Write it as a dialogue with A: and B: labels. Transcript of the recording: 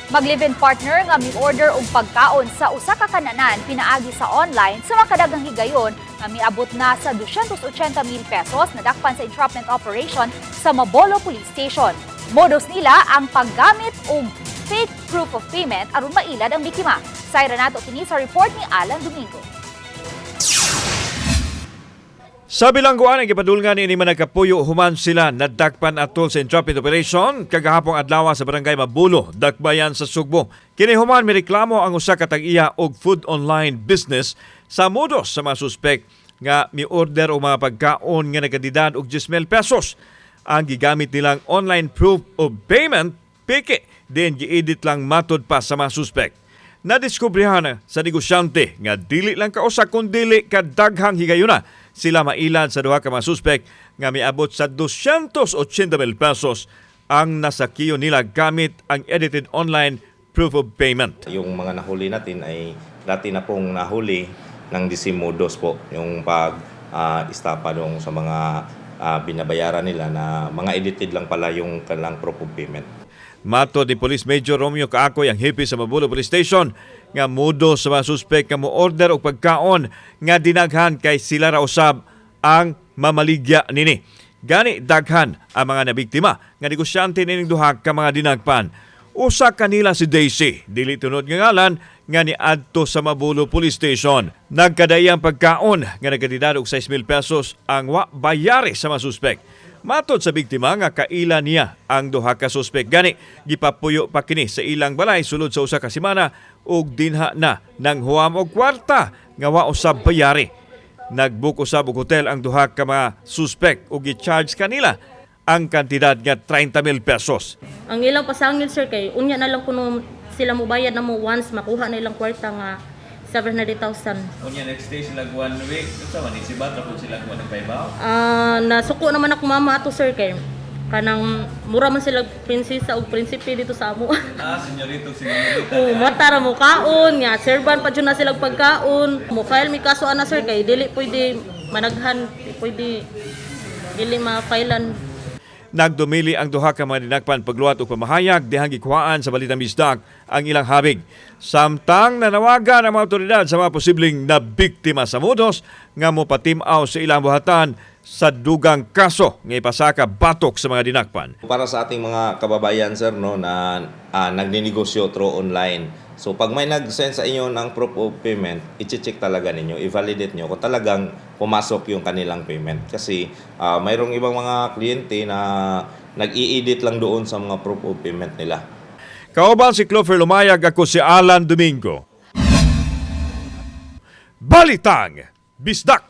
A: Mag-live-in partner nga mi-order og pagkaon sa usa ka kananan pinaagi sa online sa makadaghang higayon nga miabot na sa 280 mil pesos nadakpan sa entrapment operation sa Mabolo Police Station. Modus nila ang paggamit og fake proof of payment aron mailad ang biktima. Sayra nato kini sa report ni Alan Domingo.
B: Sa bilangguan ang gipadulngan ini nagkapuyo human sila nadakpan atol sa entrapment operation kagahapong adlaw sa Barangay Mabulo, Dakbayan sa Sugbo. Kini human mireklamo ang usa ka tag-iya og food online business sa modus sa mga suspek nga mi-order og mga pagkaon nga nagkantidad og 10,000 pesos. Ang gigamit nilang online proof of payment peke din gi-edit lang matod pa sa mga suspek. Nadiskubrihan sa negosyante nga dili lang kausa kun dili kadaghang higayuna sila mailad sa duha ka mga suspek nga miabot sa 280 mil pesos ang nasakiyo nila gamit ang edited online proof of payment.
C: Yung mga nahuli natin ay dati na pong nahuli ng the same modus po, yung pag istapa dong sa mga binabayaran nila na mga edited lang pala yung kanilang proof of payment.
B: Matod ni Police Major Romeo Kaakoy, ang hepe sa Mabulo Police Station, nga modus sa mga suspek nga mo-order og pagkaon nga dinaghan kay sila ra usab ang mamaligya nini. Gani daghan ang mga nabiktima nga negosyante nining duha ka mga dinagpan. Usa kanila si Daisy, dili tunod nga ngalan, nga niadto sa Mabulo Police Station. Nagkadaiyang pagkaon nga nagkantidad og 6,000 pesos ang wa bayari sa mga suspek. Matod sa biktima nga kaila niya ang duha ka suspek. Gani gipapuyo pa kini sa ilang balay sulod sa usa ka semana ug dinha na nang huwam og kwarta nga wa usab bayari. Nagbook usab og hotel ang duha ka mga suspek ug gi-charge kanila ang kantidad nga 30,000 pesos.
D: Ang ilang pasangil, sir, kay unya na lang kuno sila mobayad na mo once makuha na ilang kwarta nga 700,000.
E: Unya next day sila one week, unsa man isibat ra pud sila kuan nagpaibaw.
D: Ah, nasuko naman ako mama ato, sir, kay kanang mura man sila prinsesa ug prinsipe dito sa amo.
E: Ah, senyorito, senyorita.
D: Oh, mata ra mo kaon nga serban pa jud na sila pagkaon. Mo file mi kaso ana, sir, kay dili pwede managhan, di pwede dili ma-filean.
B: Nagdumili ang duha ka mga dinakpan pagluwat og pamahayag dihang gikuhaan sa Balitang Bisdak ang ilang habig. Samtang nanawagan ang mga otoridad sa mga posibleng nabiktima sa modus nga mopatim-aw sa ilang buhatan sa dugang kaso nga ipasaka batok sa mga dinakpan.
C: Para sa ating mga kababayan, sir, no, na nagninegosyo through online. So pag may nag-send sa inyo ng proof of payment, i-check talaga ninyo, i-validate nyo kung talagang pumasok yung kanilang payment. Kasi mayroong ibang mga kliyente na nag-i-edit lang doon sa mga proof of payment nila.
B: Kauban si Clover Lumayag, ako si Alan Domingo. Balitang Bisdak!